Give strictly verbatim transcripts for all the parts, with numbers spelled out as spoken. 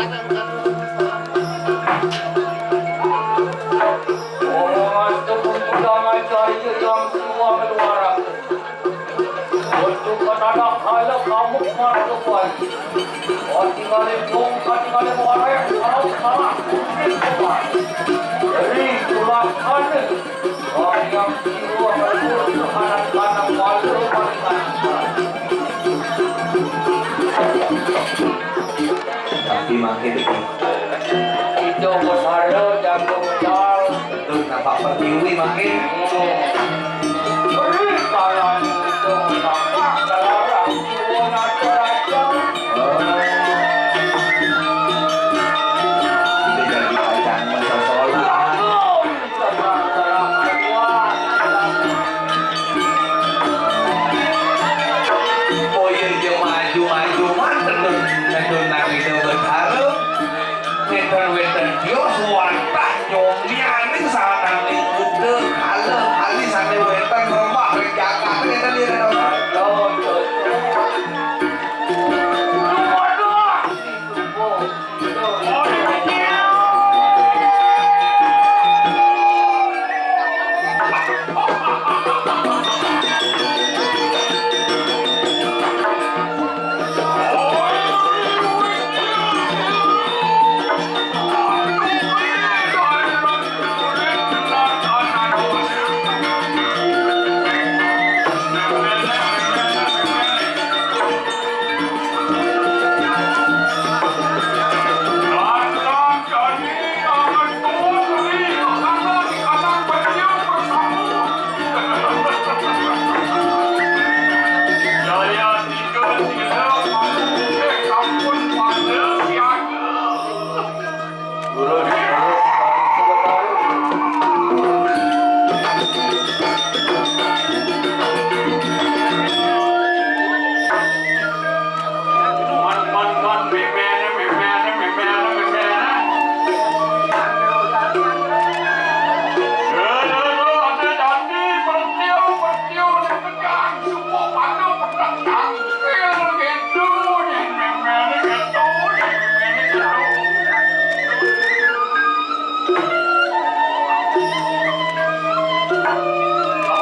Wong ngantuk undangan cahya yang siwa keluaran. Untuk katanak halak kamu marga wali. Katingalé wong, katingalé waréh, kalau salah kucing kuat. Jadi, tulang ada. Wayang siwa melebur, anak-anak waluh, anak-anak. Tapi mangkin iki. Itu Betara jago medal. Betul, nampak pertiwi mangkin. Beri kalangan itu nampak kelarang jiwa naga raja. Oh. Itu jadi kacang masa sholat. Oh iya, iya, maju, maju, mantep tuh. Ngedon nang ida Betara. Ngedon wétan dia suwatah nyomianing sananing kuda kala kali sané wétan meremah ring jagat. Ngedon ya, ngedon.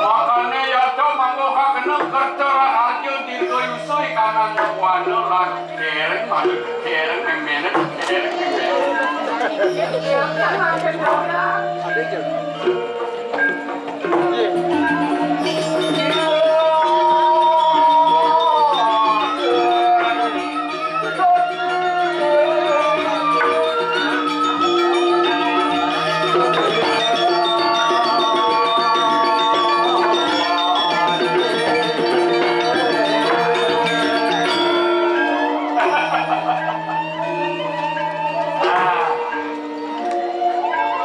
Makané yata mangga kakena kerta raharja dirgayusa ing kanang buana lan dereng madu dereng memenet dereng memenet.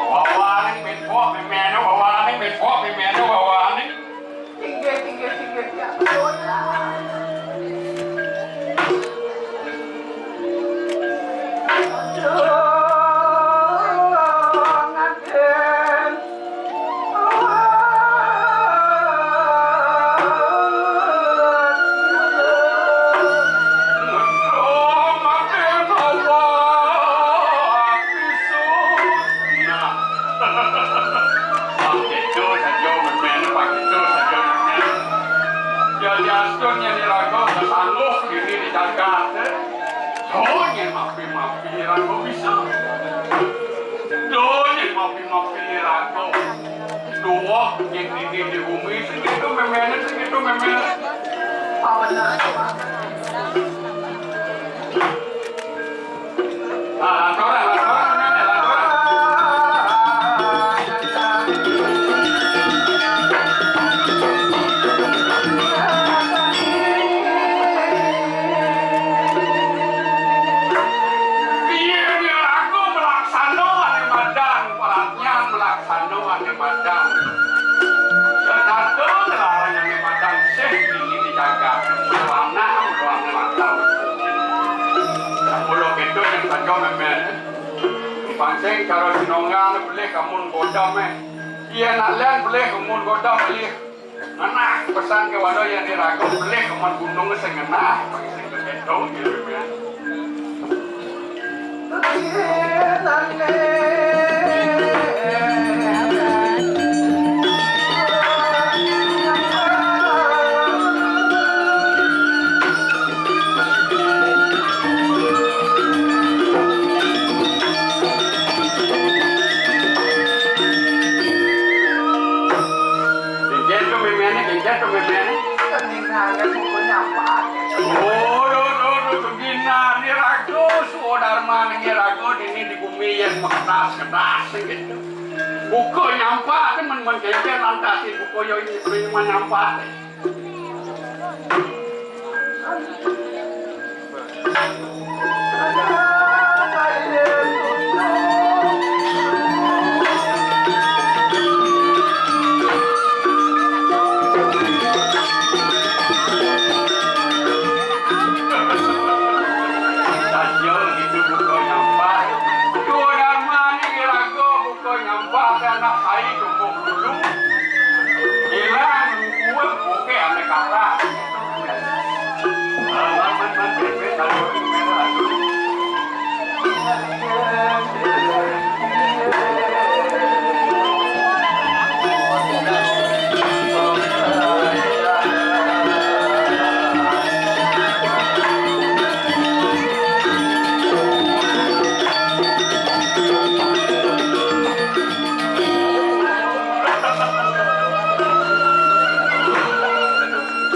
Wawaning mén pok, méméné, wawaning mén pok, méméné, wawaning. Inggih, inggih, inggih, ya. Aduh, nganten. Yadiastun yén iraga kasangguh dini di jagat, eh. Oh, yén mapi-mapi iraga bisa. Duh, yén mapi-mapi iraga. Duh, yén dini di bumi, sing kéto méméné, sing kéto méméné. Pabener, Pak. Ah, lanturan, lanturan, méméné, lanturan. Piye iraga malaksana ané madan, pradnyan malaksana ané madan. Setata nglarang ané madan sih dini di jagat. Lanang doang madan. Mula kéto yén saja mémén. Pancing cara sinongan belih kamun godam, eh. Yén nak lén belih kamun godam belih. Ngenah pesan kéwala yén iraga belih kamun gunung sing ngenah, sing gedong gitu ya. Kengken to méméné, kengken to méméné. Kengken buku nyampat. Oh, do, do, do, kengken. Nah, Ni Rago, Suwodarman, Ni Rago, dini di bumi yén makedas-kedas gitu. Buka nyampat, men, men kengken lantas buka yo ini, ini mah nyampat. Saja gitu buka nyampat. Dua nama ni raga buka nyampat anak ai tumbuh dulu. Hilang buat oke ame kata.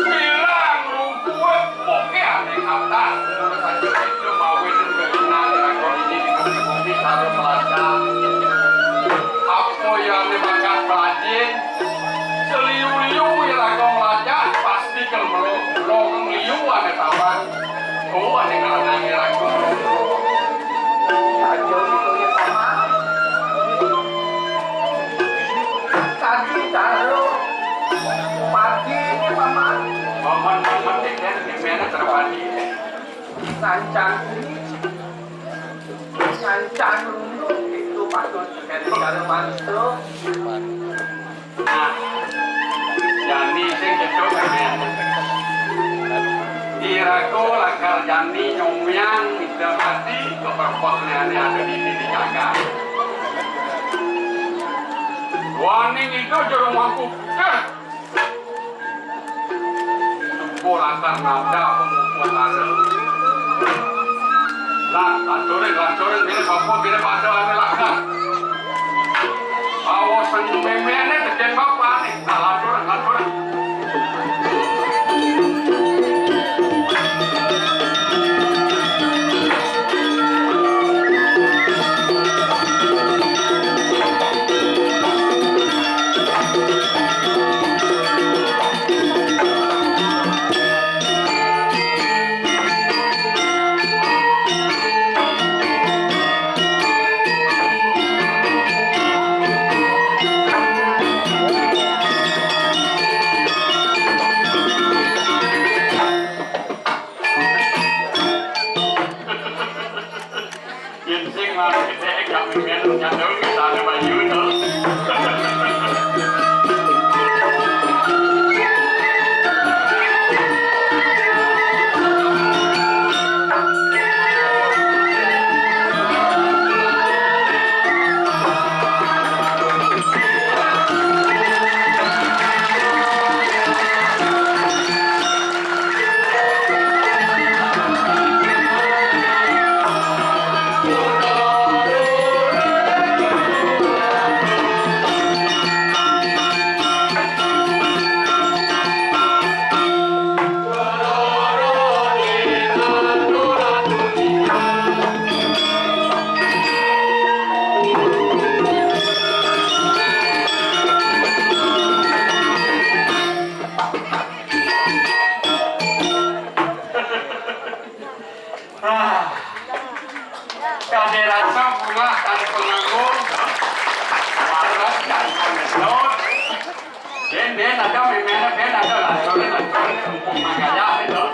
Bilang lu gue pokoknya aneh kata. Menurut saya itu mau itu gak kenal ya, kalau ini di bumi-bumi taruh pelajar. Apa yang dimakan pelajin? Seliu-liu ya lagu melajah, pasti kalau melong, melong liu ada tawar. Oh, ada kalangan ya lagu. Aja gitu ya, Paman. Tadi taruh padi ini, Paman. Paman, Paman, Deden, gimana terpadi? Sancang ini, sancang dulu, itu patut dari cara masuk. Nah, jani sing kedo kan ya. Irago lakar jani nyomyang ida adi keperpotnya ada di diri jagat. Waning itu jero mangku. Keh. Supo lakar nabrak pemupu kare. Lah, lancuring, lancuring, bini bapa, bini pada ane lakar. Awas sing memene dejen bapane. Nah, lancuring, lancuring. Yén sing mari gedhe kami men nyandung misalnya Bayu to. Ah, kadhe rasa bunga kadhe penganggur. Waras kadhe pengedot. Ben, ben, ada memena, ben, ada lah. Sore lah, sore, mumpung mangkaya, gitu.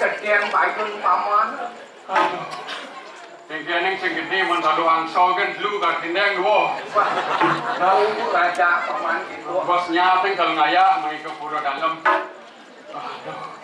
Gedéan payun paman. Aduh. Sing kéning sing gedé men kalu angsa kan lu katindeng dua. Wah, mau raja paman gitu. Bos nyating kalau ngaya mengike pura dalam. Aduh.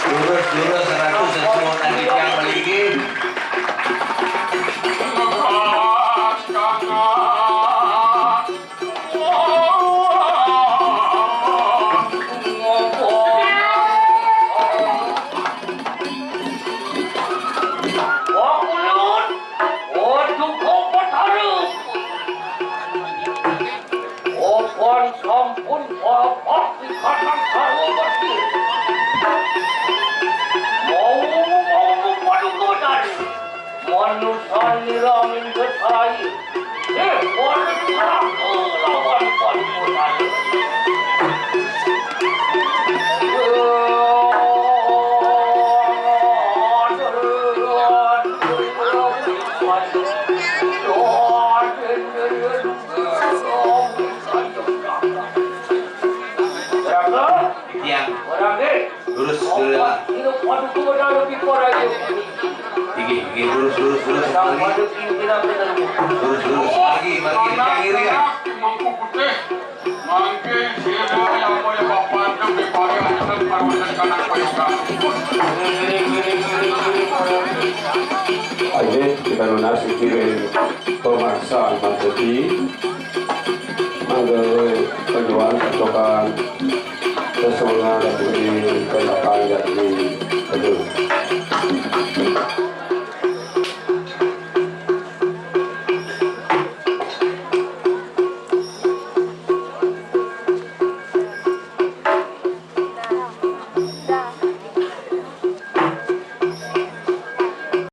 Lurus, lurus, seratus sesuai tadi yang beli. Waduh, kau petara. Opan sampun papat dikatang sarwa besi. Mau, mau paduka dari. Manusa nira mingga sai. Eh, waduh, neraka lawan paduka dari. Iya. Lurus dulu ya. Tinggi, tinggi, lurus, lurus, lurus, lagi. Lurus, lurus, lagi, lagi, yang kiri ya. Mangke sira yang mulya bapak, lebih pada anak parutan kanak payukan. Ayo, kita lunas iki pemaksaan Mas Dedi. Mangga penjualan pasukan sesuai dengan pendapat jadi.